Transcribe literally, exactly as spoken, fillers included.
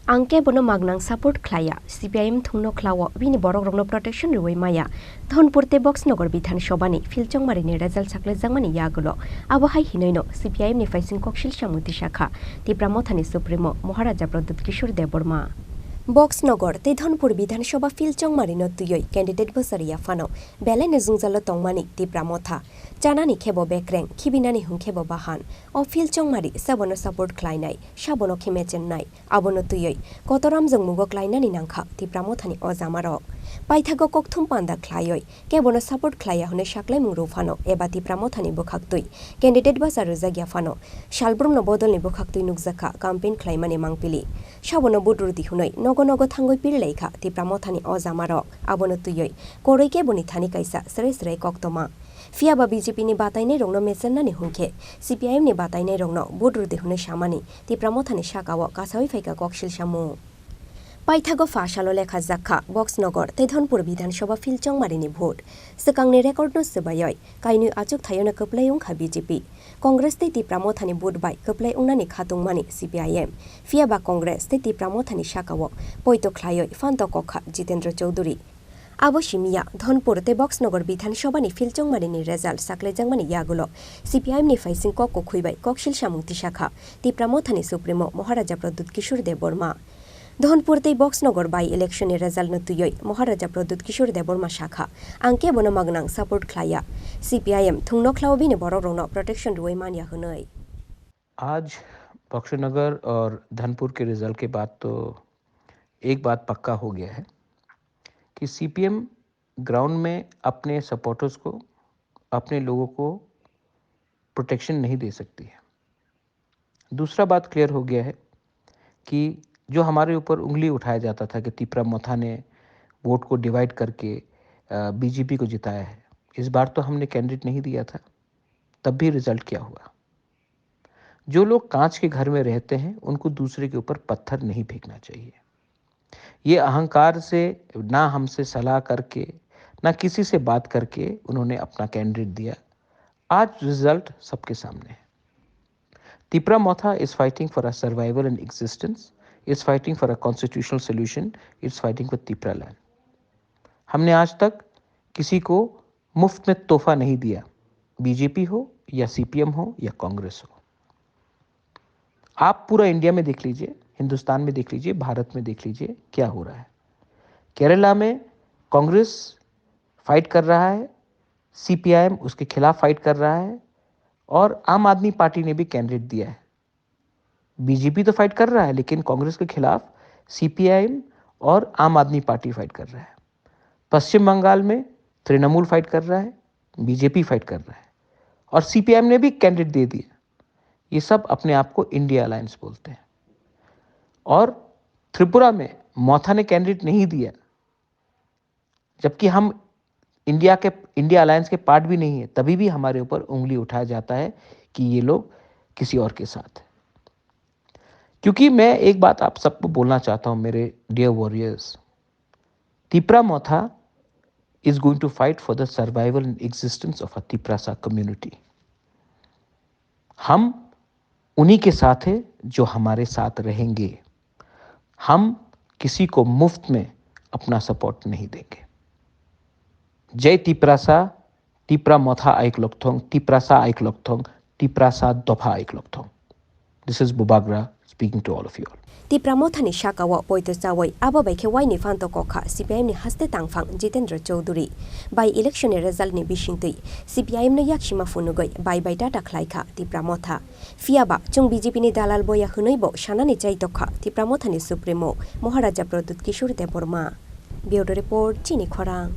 Ang kebono magnang support khlaiya, C P I M thungno khlao, bini borokrokno protection rwui maya. Dhonpur tei Boxnogor Bidhan Sabhani field chongmarini result saklaijakmani yagulo abo hai hinwino C P I M ni phaising koksil samung tisakha Tipra Mothani Supremo Maharaja Pradyut Kishore Debbarma. Boxnogor tei Dhonpur Bidhan Sabha field chongmarino twiwi candidate bwsarya phano belaino jwngjalo tongmani Tipra Motha. Chanani khebo bekreng, khibinani hwnkhe bo bahan. O field chongmari sabono support khlainai, sabono khe mechennai. Abono twiwi kotor amjwk mugo klainani nangkha Tipra Mothani o jamarok. Paithago kokthum panda khlaiwi kebono support khlaiya hwnwi saklaimung rw phano eba Tipra Mothani bwkhaktwi candidate bwsa rwjakya phano salbrumno bodolni bwkhaktwi nukjakha campaign khlaimani mangpili. Sabono vote rwdi hwnwi nogo nogo thangwi pirilaikha Tipra Mothani o jamarok. Abono twiwi kwrwi keboni thani kaisa srai srai koktoma. Phiyaba B J P ni batainairokno mechennani hwnkhe C P I M ni batainairokno vote rwdi hwnwi samani Tipra Mothani sakao kasawi phaikha koksil samung. Paithago pha salo lekha jakha Boxnogor tei Dhonpur Bidhan Sabha field chongmarini vote. Swkangni record no swbaiwi kainwi achuk thaiono kwplai wngkha B J P. Congress tei Tipra Mothani vote bai kwplai wngnani khatungmani C P I M. Phiyaba Congress tei Tipra Mothani sakao poito khlaiwi phanto kokha Jitendra Chowdhury. Abo simiya, Dhonpur tei Boxnogor Bidhan Sabhani field chongmarini result saklaijakmani yagulo C P I M ni phaising kok kukhwi bai koksil samung tisakha Tipra Mothani Supremo Maharaja Pradyut Kishore Debbarma. Dhonpur tei Boxnogor by-election ni result no twiwi Maharaja Pradyut Kishore Debbarma sakha, "Ang kebono magnang support khlaiya. C P I M thungno khlao bini borokrokno protection rwui manya," hwnwi. आज बक्शीनगर और धनपुर के रिजल्ट के बाद तो एक बात पक्का हो गया है कि सीपीएम ग्राउंड में अपने सपोर्टर्स को, अपने लोगों को प्रोटेक्शन नहीं दे सकती है। दूसरा बात क्लियर हो गया है कि जो हमारे ऊपर उंगली उठाया जाता था कि तिपरा मोथा ने वोट को डिवाइड करके, अ, बीजेपी को जिताया है, इस बार तो हमने कैंडिडेट नहीं दिया था, तब भी रिजल्ट क्या हुआ? जो लोग कांच के घर में रहते हैं, उनको दूसरे के ऊपर पत्थर नहीं फेंकना चाहिए। ये अहंकार से, ना हमसे सलाह करके, ना किसी से बात करके उन्होंने अपना कैंडिडेट दिया। आज रिजल्ट सबके सामने है। Tipra Motha is fighting for our survival and existence, is fighting for a constitutional solution, it's fighting for Tipra land. हमने आज तक किसी को मुफ्त में तोहफा नहीं दिया, बीजेपी हो या सीपीएम हो या कांग्रेस हो। आप पूरा इंडिया में देख लीजिए, हिंदुस्तान में देख लीजिए, भारत में देख लीजिए, क्या हो रहा है। केरला में कांग्रेस फाइट कर रहा है, सीपीआईएम उसके खिलाफ फाइट कर रहा है और आम आदमी पार्टी ने भी कैंडिडेट दिया है। बीजेपी तो फाइट कर रहा है, लेकिन कांग्रेस के खिलाफ सीपीआईएम और आम आदमी पार्टी फाइट कर रहा है। पश्चिम बंगाल में तृणमूल फाइट कर रहा है, बीजेपी फाइट कर रहा है और सीपीआईएम ने भी कैंडिडेट दे दिया। ये सब अपने आप को इंडिया अलायंस बोलते हैं। और त्रिपुरा में मोथा ने कैंडिडेट नहीं दिया, जबकि हम इंडिया के, इंडिया अलायंस के पार्ट भी नहीं है, तभी भी हमारे ऊपर उंगली उठाया जाता है कि ये लोग किसी और के साथ है। क्योंकि मैं एक बात आप सबको बोलना चाहता हूं, मेरे dear warriors, Tipra Motha is going to fight for the survival and existence of a Tiprasa community. हम उन्हीं के साथ हैं जो हमारे साथ रहेंगे। हम किसी को मुफ्त में अपना सपोर्ट नहीं देंगे। जय तिप्रासा, तिप्रा मथा आइक लकथों, तिप्रासा आइक लकथों, तिप्रासा दफा आइक लकथों। This is Bubagra speaking to all of you all. Tipra Mothani sakao poito chawi abo bai khe waini phanto kokha C P I M ni haste tangphang Jitendra Chowdhury. By election ni result ni bisingtwi C P I M no yaksima phunugwi bai bai tata khlaikha Tipra Motha. Phiyaba chwng B J P ni dalal boya hwnwi bo sanani chai tokha Tipra Mothani Supremo Maharaja Pradyut Kishore Debbarma. Bureau Report, Chini Khorang.